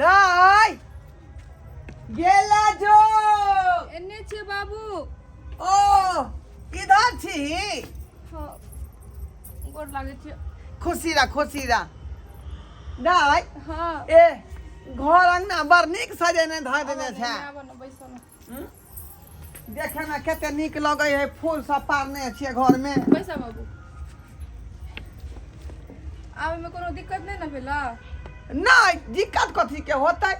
दाय गेला जो। एने छियै बाबू। ओ इधर छी। हाँ, गोर लागै छियै। खुशी रह, खुशी रह दाय। हाँ। ए घर अंगना बड़ नीक सजेने धऽ देने छै। आबऽ ने, बैसऽ ने। हम्म? देखे में कते नीक लगै है, फूल सब पारने छियै घर में। बैसऽ बाबू। आबैमे कोनो दिक्कत नहि ने भेलै? नहि, दिक्कत कथी के होतै?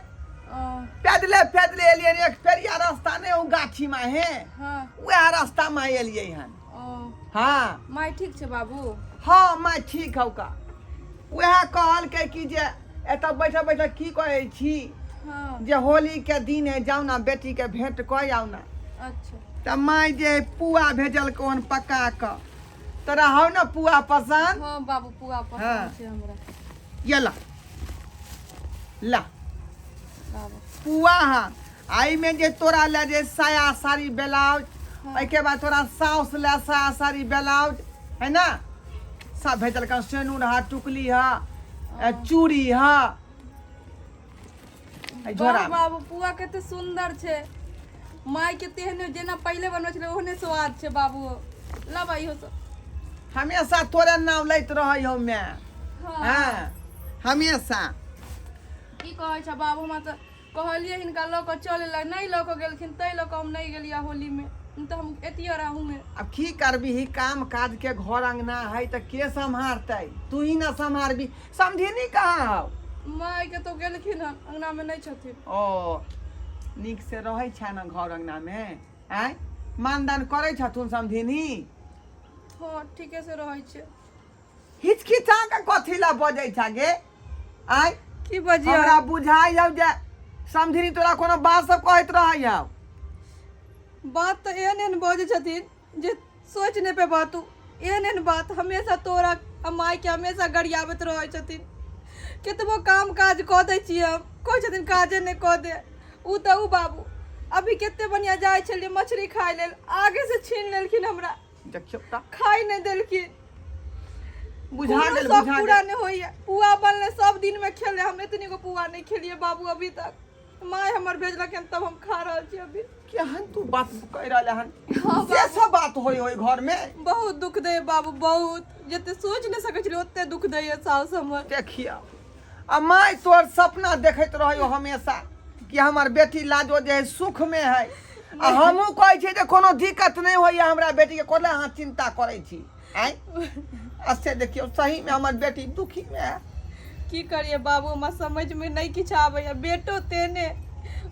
पैदले पैदले एलियै, एक पेरिया रास्ता नहि ओ गाछी में हे? हाँ। वएह रास्ता में एलियै हन। ओ। हाँ। माय ठीक छै बाबू? हाँ, माय ठीक हौ का। वएह कहलकै कि जे एतऽ बैठल बैठल की करै छी? हाँ। जे होली के दिन है, जाउ ना बेटी के भेंट कऽ आउ ना। अच्छा। तऽ माय जे पुआ भेजलकै हन पका कऽ। तोरा हौ ने पुआ पसन्द? हाँ बाबू, पुआ पसन्द छै हमरा। ये ला ला। बाबू। पुआ। हाँ, एहिमे जे तोरा लए जे साया साड़ी ब्लाउज, एहिके बाद तोरा साउस लए साया साड़ी ब्लाउज है ना, सब भेजलकै। सेनूर हा, टुकली हा, चूड़ी हा, एहि झोरा वाह बाबू, पुआ कते सुंदर छै। माय के तेहने जेना पहिले बनबै छलै ओहने स्वाद छै बाबू। लाबा इहो सब। हमेशा तोरे नाम लैत रहै हौ मैं। हाँ। हाँ, हमेशा। की कहै छ बाबू, हमरा तऽ कहलियै हिनका लऽ कऽ चलै लए, नहि लऽ कऽ गेलखिन, ताहि लऽ कऽ हम नहि गेलियै होलीमे, नहि तऽ हम एतियै रहूँमे। अब की करबही, काम काज के घर अंगना है तऽ के सम्हारतै? तू ही ना सम्हारबी। समधिनी कहाँ हौ? माय के तो गेलखिन हन, अंगनामे नहि छथिन। ओ नीक से रहै छै ने घर अंगना मे? आँय, मानदान करै छथुन समधिनी? हँ, ठीके से रहै छै। हिचकिचा के कथी ला बजै छ गे? आँय? की बजियै? हमरा बुझाइ हौ जे समधिनी तोरा कोनो बात सब कहैत रहै हौ। बात तऽ एहन एहन बजै छथिन जे सोचि नहि पेबह तू। एहन एहन बात हमेशा तोरा आ मायके हमेशा गरियाबैत रहै छथिन। कतबो काम काज कऽ दै छियै हम, कहै छथिन काजे नहि कऽ दे। ओ तऽ ओ बाबू, अभी कते बढ़िआँ जाइ छलियै मछली खाय लेल, आगेसँ छीन लेलखिन हमरा। देखियौ तऽ। खाय नहि देलखिन। बुझा कोनो गेल। शौक बुझा पूरा गेल। नहि होइए। पुआ बनलै, सब दिनमे खेलै हम, एतनी गो पुआ नहि खेलियै बाबू अभी तक। माय हमर भेजलक हन तब हम खा रहल छी अभी। केहन तू बात कहि रहल हन? हाँ। से सब बात होय होय घर में? बहुत दुख दैए बाबू, बहुत। जते सोच नहि सकै छलियै ओते दुख दैए साउस हमर। देखिया, आ माय तोर सपना देखैत रहियो हमेशा कि हमर बेटी लाजो जे है सुख में है। आ हमहूँ कहै छियै जे कोनो दिक्कत नहि होइए हमरा बेटीके, कोना अहाँ चिन्ता करै छी? आँय, आ से देखियौ, सहीमे हमर बेटी दुखी मे है। की करिए बाबू, हमरा समझमे नहि किछु आबैए। बेटो तेहने,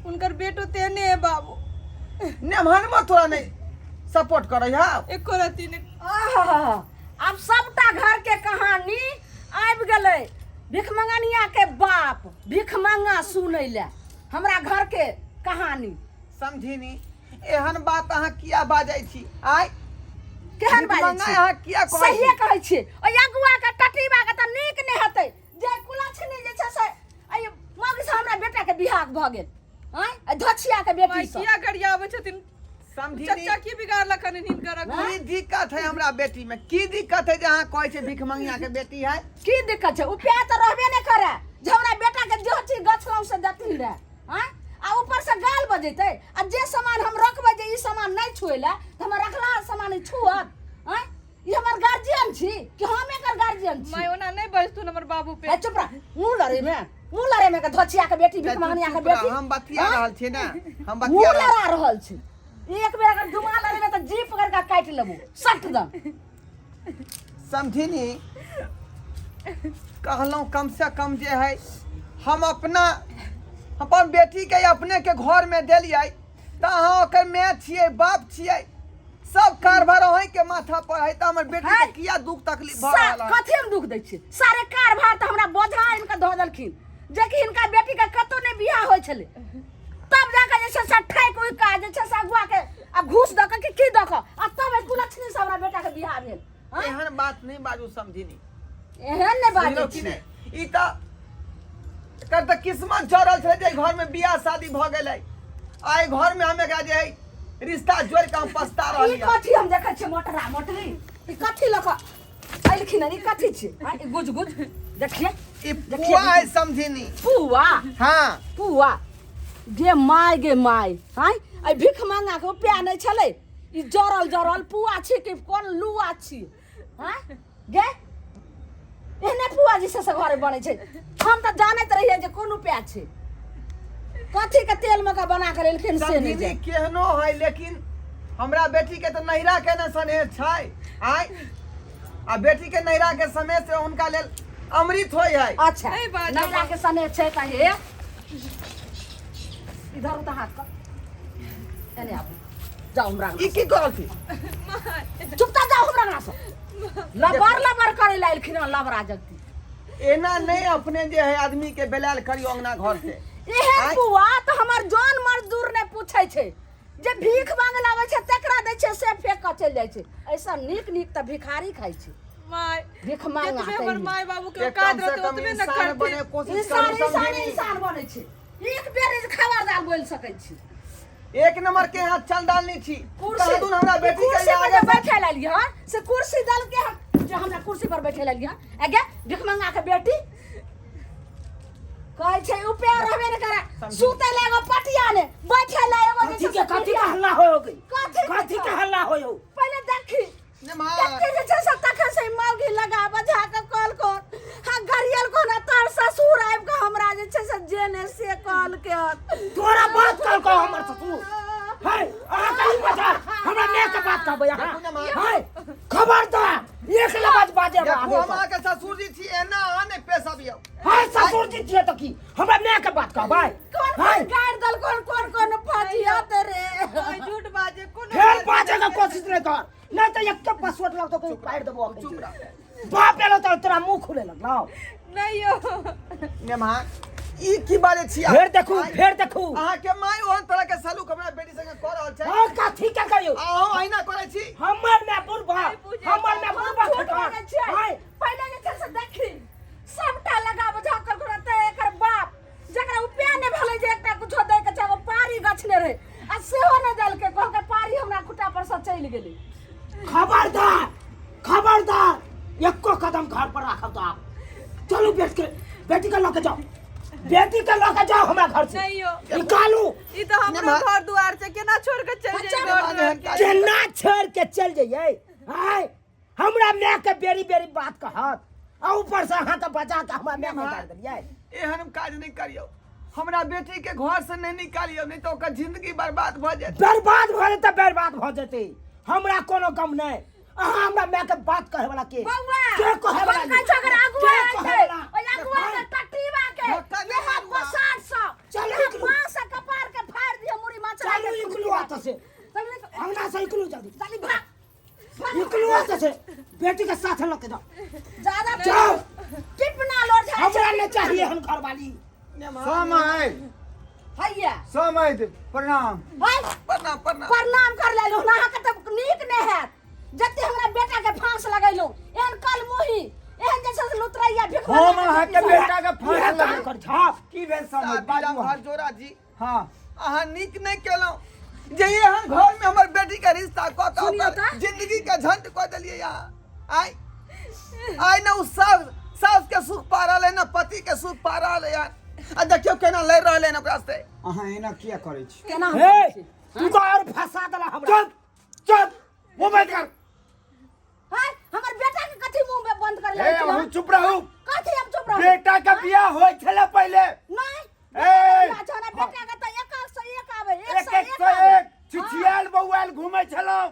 हुनकर बेटो तेहने है बाबू। नेमहनमा तोरा नहि सपोर्ट करै है? एको रत्ती नहि। आहा, आब सबटा घर के कहानी आबि गेलै। भिखमंगनिया के बाप भिखमंगा सुनै ले हमरा घर के कहानी। समझिनी, एहन बात अहाँ किया बाजै छी? आय? केहन बाजै भिखमंगा छी? अहाँ किया कहै सहिए छी? कहै छियै। ओहि अगुआ के टटीबा के तऽ नीक नहि हेतै जे कुलक्षणी जे छै से एहि मग से हमरा बेटा के बियाह भऽ गेल। आँय, एहि धोछिया के बेटी माय से। किया गरियाबै छथिन? समझिनी। चचा की बिगाड़लक हन हिनकर अगुआ? की दिक्कत है हमरा बेटी में? की दिक्कत है जे अहाँ कहै छियै भिखमंगिया के बेटी है? की दिक्कत छै? उपाय तऽ रहबे नहि करे जे हमरा बेटा के जो चीज गछलहुँ से देथिन रहे। आँय, आ ऊपर से गाल बजेतै। आ जे सामान हम रखबै जे ई सामान नहि छुए लए, तऽ हमर रखला सामान ई छुअत? आँय, ई हमर गार्जियन छी कि हम एकर गार्जियन छी? माय, ओना नहि बजथुन हमर बाबू पे। ए चुप रह। मुँह लड़े में, मुँह लड़े में के धोचिया के बेटी, तू भिखमंगनिया के चुप रह, बेटी। हम बतिया आँय? रहल छियै ने, हम मुँह बतिया रहल लड़ा रहल छी। एक बेर अगर जुमा लड़ेबै तऽ जी पकड़ के काटि लेबो सट दम। समझिनी, कहलहुँ कम से कम जे है हम अपना अपन बेटीके अपने के घरमे देलियै तऽ अहाँ ओकर माय छियै, बाप छियै, सब कारभार अहींके माथा पर है, तऽ हमर बेटी के है। किया दुख तकलीफ भऽ रहल है? कथी हम दुख दै छियै? सारे कारभार तऽ हमरा बोझा आनि कऽ धऽ देलखिन, जेकि हिनका बेटी के कतौ नहि बियाह होइ छलै, तब जाके जे छै से ठकि उकि कऽ जे छै से अगुआ के आ घूस दऽ कऽ कि की दऽ कऽ आ तब एहि कुलक्षणी से हमरा बेटा के बियाह भेल। आँय? एहन बात नहि बाजू समझिनी। एहन नहि बाजै बुझलहुँ कि छी। नहि? ई तऽ एकर तऽ किस्मत जड़ल छलै जे घर में बियाह शादी भऽ गेलै। आइ घर में हम एकरा जे है रिश्ता जोड़ि कऽ हम पछता ई रहलियै। कथी हम देखै छियै मोटरा मोटरी? ई कथी लऽ कऽ अयलखिन हन? ई कथी छियै? आँय, ई गुज गुज देखिए ई पुआ है समझिनी पुआ हाँ पुआ गे माय गे माय हाय एहि भीख मांगा के उपाय नहि छलै ई जरल जरल पुआ छी कि कोन लुआ छी हाँ गे एहने पुआ जे छै से घरे बनै छै हम तऽ जानैत रहियै जे कोन उपाय छै कथी के तेल मे के बना के लेलखिन से नहि समझिनी जानि। केहनो है लेकिन हमरा बेटी के तऽ नैहरा के ने स्नेह छै आय आ बेटी के नैहरा के समय से हुनका लेल अमृत होय है अच्छा नहीं बाजो नैहरा के सने छै तऽ हे इधर उधर हाथ कर एने आबू जाओ हमरा ई की करल छी चुप ता जाओ हमरा अंगना से लबर लबर करे ला एलखिन हँ लबरा जगती एना नहीं अपने जे है आदमी के बेलाल करियो अंगना घर से एहन आँय? बुआ तऽ हमर जन मजदूर नहि पूछै छै जे भीख मांगे लाबै छै तकरा दै छै से फेंक कऽ चलि जाइ छै ऐसा नीक नीक तऽ भिखारी खाइ छै माय भीख मांगा जतबे हमर माय बाबू के जे औकात कम से रहतै कम ओतबे ने इंसान बने करथिन कोशिश इंसान करू इंसान समझिनी इंसान बनै छै एक बेर जे खबरदार बोलि सकै छी एक नंबर के यहाँ चल डालनी छी कुर्सी कहा दून हमरा बेटी के कुर्सी पर आगे जे बैठे लाली हँ से कुर्सी दल के हम जे हमरा कुर्सी पर बैठे लाली हँ आगे भिखमंगा के बेटी कहै छै उपाय रहबे ने करे सुते ले एगो पटिया ने बैठे ले एगो जे कथी छै के से कथी के हल्ला होयो गई कथी के कथी के हल्ला होयो पहिले देखी ने माँ कते जे छै से तखन से मौगी लगा बजा के कॉल कर हाँ गरियल कोना तार ससुर आबि के हमरा जे छै से जे ने से कॉल के तोरा बात कर को हमर ससुर है अहाँ कहीं बता हमरा माय के बात कहबै अहाँ देखू ने माँ। है खबरदार एक लबाज बाजे देखू हम अहाँके ससुर जी छी एना अहाँ नहि पेश अबियौ है ससुर जी छियै तऽ की हमरा माय के बात कहबै कोन है कोन गारि दल कोन कोन कोन फजियत रे माय झूठ बाजे कोनो फेर बात बाजे के कोशिश नहीं कर नहीं तो एक के पासवर्ड लगतो कोई पाड़ देबो अखन। चुप रह बाप एलो तो तोरा मुंह खुले लगलो नहीं यो नेमा ई की बारे छी अहाँ? फेर देखू फेर देखू अहाँके माय ओहन तरह के सलूक हमरा बेटी संगे कऽ रहल छै हाँ कथी के कहियो अहाँ अहिना करै छी हमर में बुढ़बा हमर में बुढ़बा झूठ खटल बाजै छियै। हाय पहिले जे छै से देखी सबटा लगा बुझा कर करते एकर बाप जकरा उपाय नहि भेलै जे एकटा कुछो दै के छै एगो पारी गछने रहै आ सेहो नहि देलकै कहलकै पारी हमरा खुट्टा पर से चलि गेलै खबरदार खबरदार एको कदम घर पर राखब तो आप चलू बेट के बेटी के लऽ के जाओ बेटी के लऽ के जाओ हमरा घर से नहीं यो निकालू ई तो हमरो नहीं, घर दुआर छै केना छोड़ के चल अच्छा, जाई घर दुआर के केना छोड़ के चल जइयै आय हमरा माय के बेरी बेरी बात कहत आ ऊपर से अहाँ के बजा के हमरा माय के डाल देलियै एहन काज नहि करियौ हमरा बेटी के घर से नहीं निकालियौ नहीं तो ओकर जिंदगी बर्बाद भऽ जेतै बर्बाद भऽ जेतै बर्बाद भऽ जेतै हमरा कोनो गम नहि अहाँ हमरा माय के बात कहे वाला के बौआ के कहे वाला हम कहै छौ अगर अगुआ के अयतै, कहे वाला ओहि अगुआ के टटीबा के धक्का नहि इएह मारू अहाँ। पसार सँ चलू इएह निकलू। बाँस आ कपार के फाड़ि दिअ मुड़ी मचरा चलू के निकलू एतऽ से चलू निकलू। अंगना से निकलू जल्दी जल्दी भाग निकलू एतऽ से बेटी के साथ लऽ के जाओ ज्यादा जाओ टिपना लोड़ झाड़ हमरा नहि चाहिए हम घरवाली समय हैया समय प्रणाम भाई प्रणाम प्रणाम प्रणाम कर लेलहुँ अहाँके तऽ नीक नहि हैत जते हमरा बेटा के फांस लगेलहुँ एहन कल मुही एहन जैसे से लुतरैया भिख हम अहाँके बेटा के फांस इएह काम लगे कर झाप की भेल समय शादी बाजू घर जोड़ा जी हाँ अहाँ नीक नहि केलहुँ जे एहन घर में हमर बेटी के रिश्ता कऽ के सुनियौ ओकर तऽ। जिंदगी के झंट कऽ देलियै अहाँ आइ आइ ने ओ सास सास के सुख पा रहल है ने पति के सुख पा रहल है आ देखियौ केना लड़ि रहल है ओकरा से अहाँ एना किया करै छी केना हम हे करै छी? तू तो और फंसा देला हमरा चुप चुप मुंह बंद कर हाय हमर बेटा के कथी मुंह में बंद कर ए ले अहूँ चुप रहू कथी हम चुप रहू बेटा के बियाह होय छले पहिले नहीं ए! बेटा के बेटा के तो एक सौ एक आवे एक एक सौ एक एक सौ आवे एक छिछियाल बौआल घूमै छलहुँ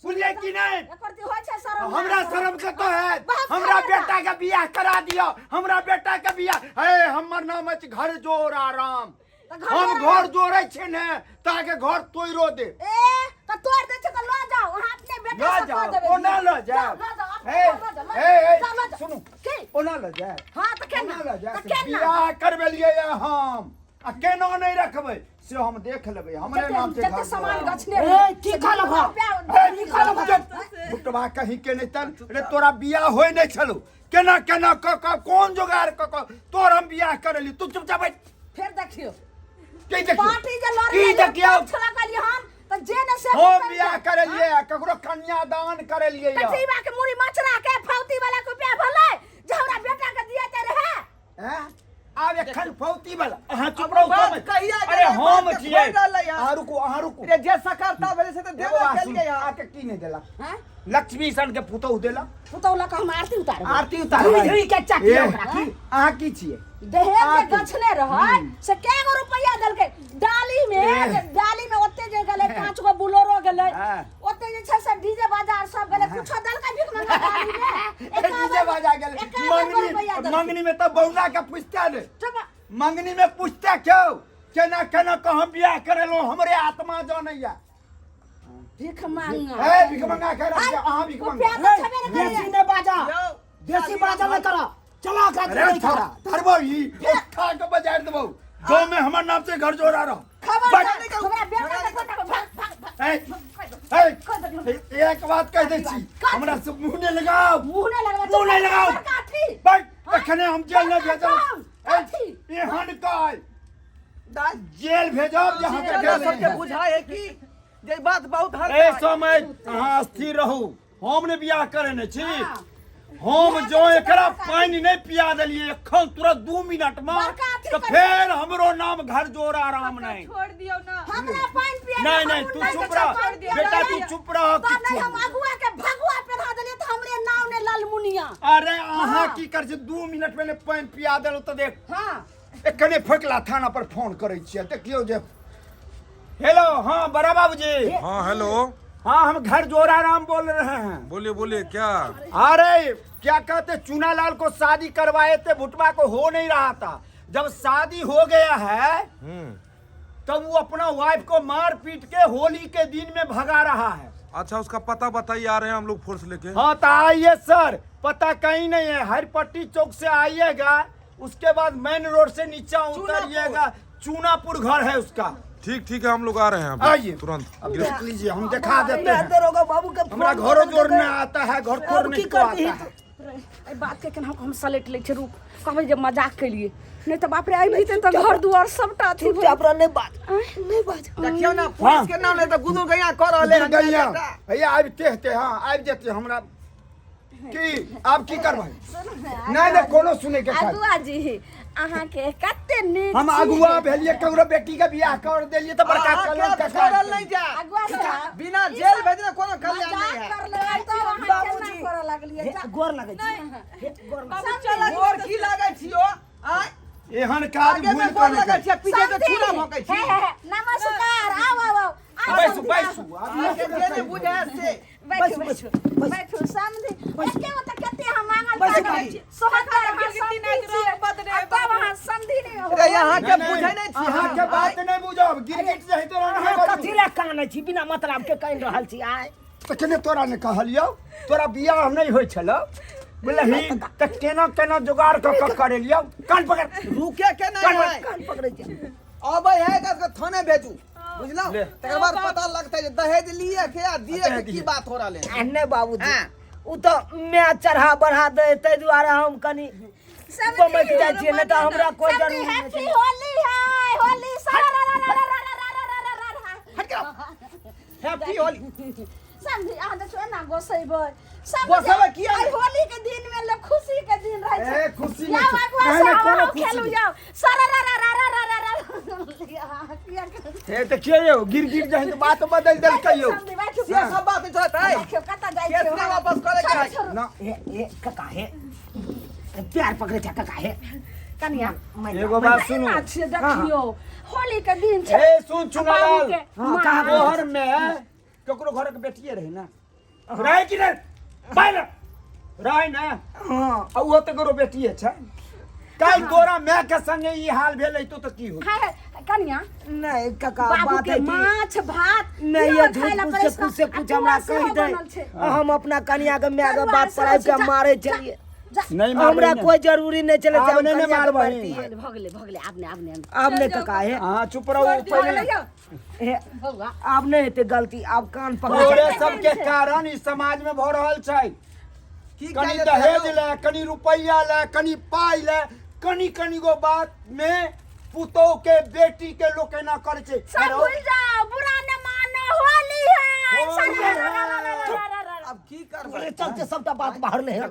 सुनलियै कि नहि एकर ती होइ छै शरम हमरा शरम कतऽ है बहुत हमरा खबर बा। बेटा के बियाह करा दिअ हमरा बेटा के बियाह हे हमर नाम अछि घर जोड़ आराम तऽ घर हम जोड़ घर जोड़ै छियै ने ताके घर तोड़ियो दे ए तऽ तोड़ दै छै तऽ लऽ जाओ अहाँ अपने बेटा लऽ से कह जाओ देबै ओना लऽ जाओ लऽ जाओ अपने हे लऽ जाओ हे हे लऽ जाओ सुनू की ओना लऽ जाए हाँ तऽ केना ओना लऽ जाए तऽ केना बियाह करबेलियै हम आ केना नहि रखबै से हम देख लेबै हमरे नाम छै जते घर सामान जोड़ा। गछने ए, की कहलक हँ? ए, की कहलक हँ? भुटबा कहीं के नहीं तन रे तोरा बियाह होय नहीं छलो केना केना क क कोन जोगाड़ क क तोर हम बियाह करेली तू चुपचाप बैठ फेर देखियो की देखियो पार्टी जे लड़ की देखियो छला कहलियै हम तऽ जे ने से हम बियाह करेलिए ककरो कन्यादान करेलिए कटीबा के मुड़ी मचरा के फौती वाला के रुपया भलै जे हमरा बेटा के दिया ते हैं? आब एखन फौती वाला अहाँ चुप रहू बात सब। कहिया अरे गेलै, हम बात के छियै खोलि रहलै हँ। अहाँ रुकू अहाँ रुकू रे जे सकरता भेलै से तऽ एगो देबे बात सुनू, केलियै हँ अहाँके की नहि देलक हैं? लक्ष्मी सन के पुतहु देलक पुतहु लऽ कऽ हम आरती उतारबै आरती उतारबै धुइ धुइ के चटिया ए, ओकरा की? अहाँ की छियै दहेज जे आरती। गछने रहै से कै गो रुपैआ देलकै डाली में ए। जे डाली में ओते जे गेलै पांच गो बुलोरो गेलै हाँ। ओते जे छै से डीजे बाजार सब गेलै कुछो देलकै भीख मंगा डाली में डीजे बाजा गेलै 51 गो रुपैआ मंगनी देलकै मंगनी में तऽ बौना के पूछता ने चुप मंगनी में पूछता क्यों केना केना कऽ हम बियाह करेलहुँ हमरे आत्मा जानैया भीख मांगा ए भीख मंगा के रख दिया, अहाँ भीख मंगा रुपया तऽ छेबे ने करैया। बेसी नहि बाजा यौ, बेसी बाजा नहि करा चला ओकरा अरे नहीं छोड़ा करा धरबो ई ओ खा के बजार देबो गाँव में हमर नाम से घर जोड़ा रहो खबर हमरा बेटा के फोटो भाग भाग भाग ए ए एक बात कह दै छी हमरा से मुंह नहि लगाओ मुंह नहि लगबै मुंह नहि लगाओ काठी बट एखने हम जेल नहि भेजब काठी। एहन काय दाइ जेल भेजब जे अहाँके हमरा जेल सबके बुझाइ है कि जे बात बहुत हल्का ए है। समय अहाँ स्थिर रहू हम ने बियाह करेने छी हाँ। हम बियाह जो करै छी एकरा तऽ बड़का पानि नहि पिया देलियै एखन तुरंत 2 मिनट में बड़का अथी तऽ करै फेर हमरो नाम घर जोड़ आराम नहि छोड़ दियौ ना हमरा पानि पिया नहीं नहीं तू चुप रह बेटा तू चुप रह तऽ नहि किछु हम अगुआ के भगुआ पहिरा देलियै तऽ हमरे नाव ने लालमुनिया अरे अहाँ की कर छी 2 मिनट में ने पानि पिया देलहुँ तऽ देख हाँ एखने फोकला थाना पर फोन करै छियै देखियौ जे हेलो हाँ बड़ा बाबूजी हाँ हेलो हाँ हम घर जोरा राम बोल रहे हैं बोलिए बोलिए क्या अरे क्या कहते चूना लाल को शादी करवाए थे भुटवा को हो नहीं रहा था जब शादी हो गया है तब वो अपना वाइफ को मार पीट के होली के दिन में भगा रहा है अच्छा उसका पता बताइए आ रहे हैं हम लोग फोर्स लेके हाँ तो आइए सर पता कहीं नहीं है हरपट्टी चौक से आइएगा उसके बाद मेन रोड से नीचा उतरिएगा चूनापुर घर है उसका ठीक ठीक है हम लोग आ रहे हैं अभी आइए तुरंत अब देख लीजिए हम दिखा देते हैं दरोगा बाबू के हमरा फोन घरो कर जोड़ने देलकै। आता है घर अब तोड़ने की को कर आता दही है एहि बातके केना हम सलेट लै छियै रुक कहबै जे मजाक केलिए नहि तऽ बाप रे आबि जैतै तऽ घर दुआर सबटा अथी भऽ चुपचाप रह नहि बाज नहि बाज देखियौ ना पुलिस के नाम ले तऽ गुदुर गैया कऽ रहलै हन गैया बेटा। भैया आबिते हेतै हाँ आबि जेतै हमरा की आब की करबै नहि नहि कोनो सुनै के काज अगुआ जी अहाँके कते नीक हम छी। अगुआ भेलियै ककरो बेटी के बियाह कर देलियै तऽ बड़का अहाँके कलंक के छोड़ल काज नहि जा अगुआ साहब बिना जेल भेजने कोनो कल्याण मजाक नहीं है कर लेबै तब अहाँ केना बाबूजी। करऽ लगलियै हे, जा। गोर लगै छी हे, गोर लगै बाबू चल गोर की लागै छियो आय एहन काज आगे भूल में कऽ गोर नहि लगै करी। छियै पीछे से समधी। छुरा भोंकै छी हे, हे, हे, नमस्कार आउ आउ आउ आउ बैसू समधी, बैसू आउ। अहाँके जे नहि बुझै से बैठू बैसू, बैठू बैठू समधी एके ओतऽ कते हम मांगल बैसू, तांगल बैसू। छी सोहतर अहाँ गिरगिटी समधी नाचि छियै रहल बदरे, आ तब अहाँ समधी नहि हो रे अहाँके नहि, बुझै नहि छी अहाँके बात नहि बुझब गिरगिट जे हेतै अहाँ रहै कथी लए कानै छी बिना मतलब के कानि रहल छी आय तऽ केने तोरा नहि कहलियौ तोरा बियाह नहि होइ छलौ बुझलही तऽ केना केना जोगाड़ कऽ कऽ करेलियौ कान पकड़ रुके के नहीं कान है कान पकड़ै छी अबै है तऽ थाने भेजू बुझलहुँ ले। तकर बाद पता लगतै जे दहेज लिए के आ दिए के की बात हो रहल है आ नहि बाबूजी हाँ। ओ तऽ माय चढ़ा बढ़ा दे ताहि दुआरे हम कनि बमकि जाइ छियै नहि तऽ हमरा कोइ समधी जरूरी नहि हैप्पी छै होली है होली सा रा रा रा रा रा रा रा रा रा रा हट के हैप्पी होली समझी अहाँ देखियौ एना गोसेबै सब गोसेबै किया आइ नहि? होली के दिन में लोग खुशी के दिन रहै छै ए, खुशी नहि जाउ छै। अगुआ नहि, नहि, से कोनो अहाँ खुशी खेलू नहि। जाउ सरा रा रा रा रा रा रा रा किया हे देखियौ यौ गिरगिट जहन बात बदलि देलकै यौ समझी बैठू से सब बात नहीं चलत है देखियौ कतऽ जाइ केस छियै नहि वापस करे के है छोड़ू, ना हे हे काका हे प्यार पकड़े छै काका हे कनिया एगो बात सुनू एना छियै देखियौ होली के दिन छै ए सुन चुनालाल बाबूके हाँ, कहाँ तोहर में ककरो घर के बेटिए रहे ना रहे कि नहीं बाहर रहे ना हाँ आ उहो तऽ ककरो बेटिए छै काल्हि तोरा माय के संगे ई हाल भेल तो तऽ की होत हाय कनिया नहीं काका बाबू बात के है कि माछ भात नहीं इहो ये खाय झूठ ला फूस पड़ै से छै। कुछ से आ कुछ पुआ हमरा सेहो कहि दे बनल छै। हम अपना कनिया के माय के तरुआ बाप पर सेहो आबि छै। के जा, मारे जा, छलिए जा। नहीं मारबै हमरा ने। कोई जरूरी नहीं छलै आब जे हम नहि ने कनिया के मारबै। मारतियै। भऽ गेलै भऽ गेलै आब नहि आब नहि आब नहि काका हे अहाँ चुप रहू छोड़ दियौ, पहिले यौ हे बौआ आब नहि हेतै गलती आब कान पकड़ तोरे सबके कारण ई समाज में भऽ रहल छै की कनी कहे दहेज ले कनी रुपैआ ले कनी पाइ ले कनी कनी गो बात में पुतोह के बेटी के लोक एना करै छै सब भूल जाओ बुरा न मानो होली है होली है। अब की करबै तोरे चलते सबटा बात बाहर नहि है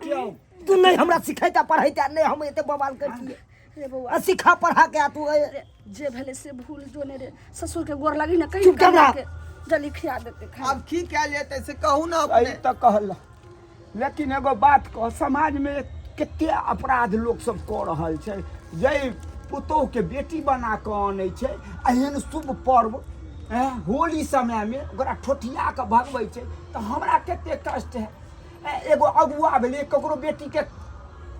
तू नहि हमरा सिखैता पढ़ैता नहि हम एते बवाल करतियै रे बौआ आ सिखा पढ़ा के आ तू ए, जे भेलै से भूल जो ने रे ससुर के गोर लगी ने कहीं चुप कर रहा। के जल्दी खिया देते खा आब की कयल जेतै से कहू ने सही अपने तऽ कहल लेकिन एगो बात कह समाजमे कते अपराध लोक सब कऽ रहल छै जाहि पुतोहके बेटी बना कऽ अनै छै एहन शुभ पर्व एँ, होली समयमे ओकरा ठोठिया कऽ भगबै छै तऽ हमरा कते कष्ट है एँ, एगो अगुआ भेलै ककरो बेटीके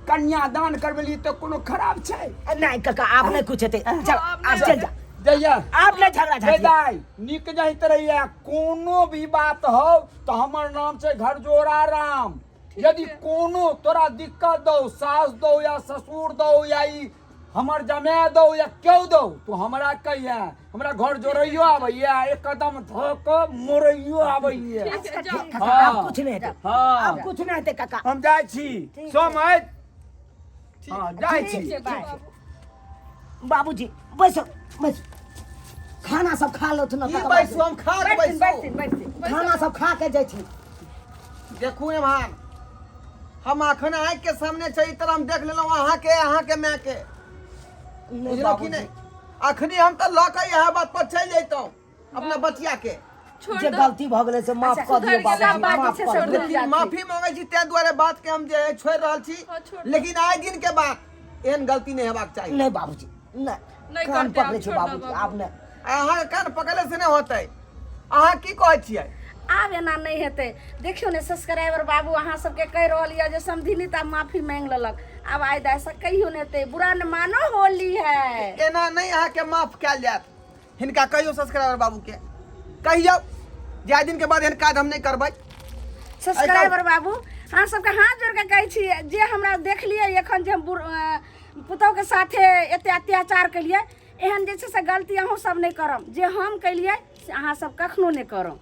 कन्यादान करबेलियै तऽ कोनो खराब छै नहीं काका आप नहीं कुछ हेतै चल आब आप चल जा जइया आप नहीं झगड़ा हे झांटी दाइ नीक जाइत रहैया कोनो भी बात हो तऽ हमर नाम छै घरजोड़ा राम यदि कोनो तोरा दिक्कत दौ सास दौ या ससुर दौ या ई हमर जमाय दौ या केओ दौ तू हमरा कहिया हमरा घर जोड़ैयो आबैया एक कदम धऽ कऽ मोड़ैयो आबैया ठीक है जाओ काका हाँ। आप कुछ नहीं हेतै हाँ। आप कुछ नहीं हेतै काका हम जाइ छी समय हँ जाइ छी ठीक छै बाबू बाबूजी बैसो बैसो खाना सब खा लो ना की तकर बाद। बैसू हम खा के बैठथिन बैसू बैठथिन बैठथिन खाना सब खा के जाइ छी देखू एम्हर हम अखन आँखि के सामने छै ई तरह हम देख लेलहुँ अहाँके अहाँके माय के नहीं बुझलहुँ कि बाबूजी नहि अखनी हम तऽ लऽ कऽ इएह बात पर चलि जैतहुँ अपना बचिया के छोड़ जे दो गलती भऽ गेलै से माफ अच्छा, कऽ दियौ सुधरि गेलै, बाबूजी बात माफ छै, कऽ छोड़ दियौ दो। लेकिन माफी मांगै छी ताहि दुआरे बात के हम जे है छोड़ि रहल छी हाँ, छोड़ दो। लेकिन आइ दिन के बाद एहन गलती नहि हेबाक चाही नहीं बाबूजी नहीं नहीं कान करते, आप पकड़ै छी छोड़ दो बाबूजी बाबू। आब नहीं अहाँके कान पकड़ले से नहि होतै अहाँ की कहै छियै आब एना नहि हेतै देखियौ ने सब्सक्राइबर बाबू अहाँ सबके कहि रहल यऽ जे समधिनी तऽ आब माफी मांगि लेलक आब आइ दाइ से कहियो नहि हेतै बुरा ने मानो होली है एना नहि अहाँके माफ कयल जायत हिनका कहियौ सब्सक्राइबर बाबूके कहियौ जे आइ दिनके बाद एहन काज हम नहि करबै सब्सक्राइबर बाबू अहाँ सबके हाथ जोड़ के कहै छी जे हमरा देखलियै एखन जे हम पुतोहके साथे एते अत्याचार केलियै एहन जे छै से गलती अहूँ सब नहि करब जे हम केलियै से अहाँ सब कखनो नहि करब।